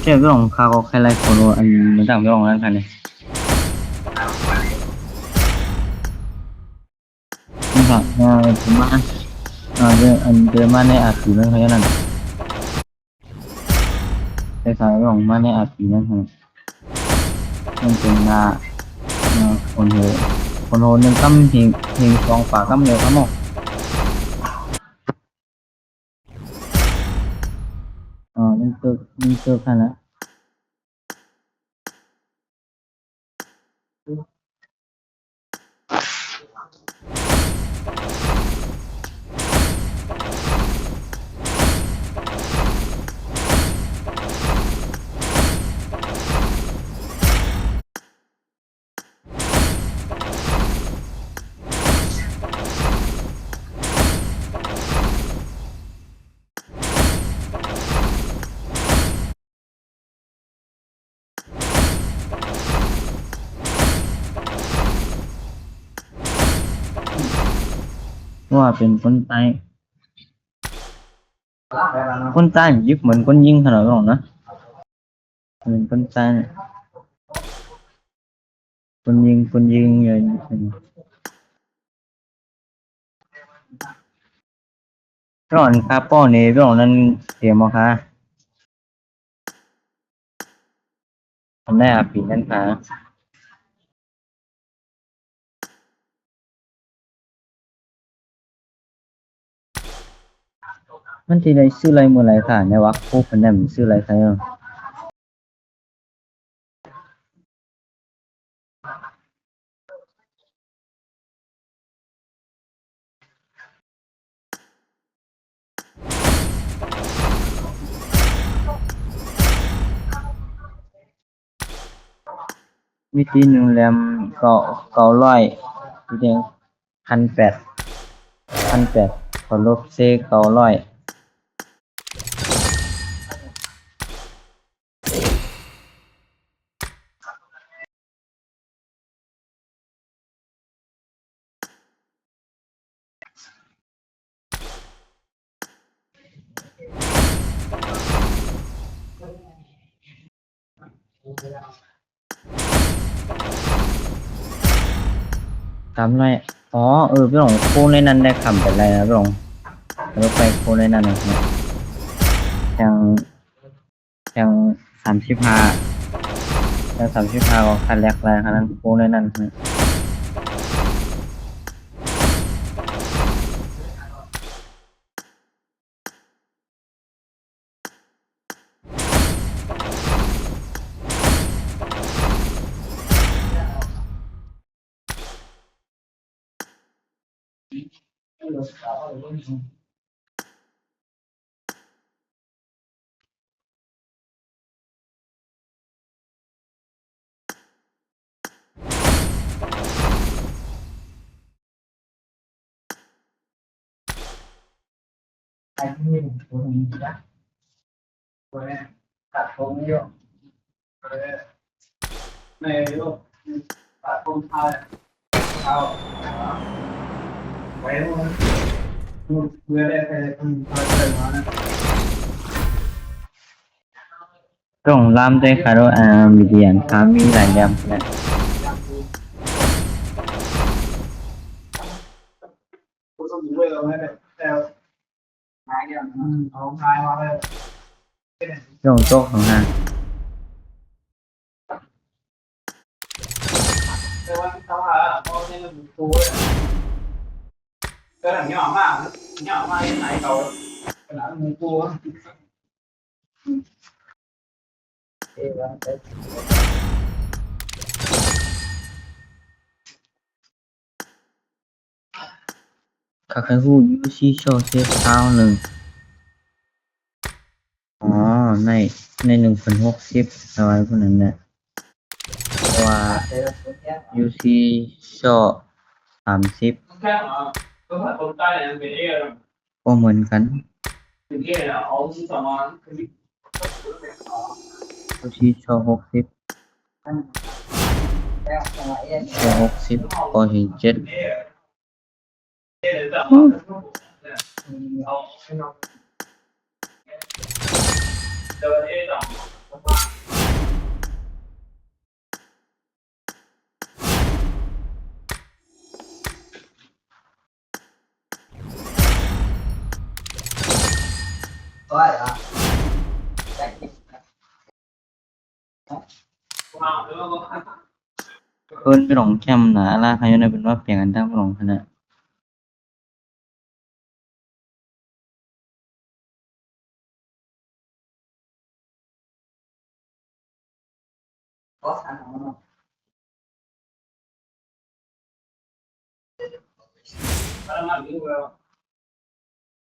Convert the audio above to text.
ແຊບ ພີ່ນ້ອງ ຂ້າກໍໄຄໄລໂຄໂນ ອັນ ມັນຕັ້ງ ພີ່ນ້ອງ ນັ້ນ ຄັນນີ້ ນີ້ ເອີ ເດີນມາ ເອີ ເດີນ ອັນ ເດີນມາໃນອາພີມັນ ເຂົາເຈົ້ານັ້ນ ໄດ້ ພີ່ນ້ອງ ມາໃນອາພີມັນ ມັນເປັນ ອາ ເອີ ໂຄໂນ ໂຄໂນ ໜຶ່ງກຳ ເຮັງ ເຮັງສອງປາກຳດຽວ ກຳເອົາ ອໍ ມັນເກີດ ມັນເກີດຫັ້ນລະ ວ່າເປັນຄົນໃຕ້ ຄົນໃຕ້ຍິບເໝືອນຄົນຍິງຂະໜາດນັ້ນນະ ເໝືອນຄົນໃຕ້ ຄົນຍິງ ຄົນຍິງ ເອີ ຕອນຄາປ້ອນນີ້ ຕອນນັ້ນເກມບໍ່ຄາ ອັນໃດອາປີນັ້ນຄາ ມັນຊິໄດ້ຊື້ໄລ່ມື້ໄລ່ຂາຍແນວວະ ໂອ້ ເພິ່ນນັ້ນຊື້ໄລ່ຂາຍ. ວິທີໜຶ່ງແຫຼມເກົ້າ ເກົ້າຮ້ອຍ ວິທີ ພັນແປດ ພັນແປດ ເຂົາລົບເຊເກົ້າຮ້ອຍ. ສາມຮ້ອຍ ອໍ ເອີ ພີ່ນ້ອງ ໂຄໃນນັ້ນໄດ້ຄຳໄປໄລ່ນະພີ່ນ້ອງ ລົງໄປໂຄໃນນັ້ນນະ ຍັງ ຍັງສາມສິບຫ້າ ຍັງສາມສິບຫ້າ ກໍຄັນແລກໄລ່ຂະໜາດນັ້ນ ໂຄໃນນັ້ນ. ຕ້ອງລາມໄດ້ຄາໂດ ອາ ມີດຽນຄາ ມີຫຼາຍແຫຼມນະ. ລົງຕົກຂ້າງຫາ. ຂ້າໃຄ່ຮູ້ຢູຊີຊໍເຊຟຊາວໜຶ່ງ. ອໍ ໃນ ໃນໜຶ່ງພັນຫົກສິບ ລາວວ່າພຸ້ນນັ້ນແຫຼະ ເພາະວ່າຢູຊີຊໍສາມສິບ ກໍເໝືອນກັນ. ຢູຊີຊໍຫົກສິບ ຊໍຫົກສິບ ກໍເຫັນເຈັດ. ເພິ່ນໄປຫຼອງແຄມນະ ລາຄາຢູ່ໃນເພິ່ນວ່າແປງອັນຕາມຫຼອງຫັ້ນນະ. ປະມານນີ້ແລ້ວ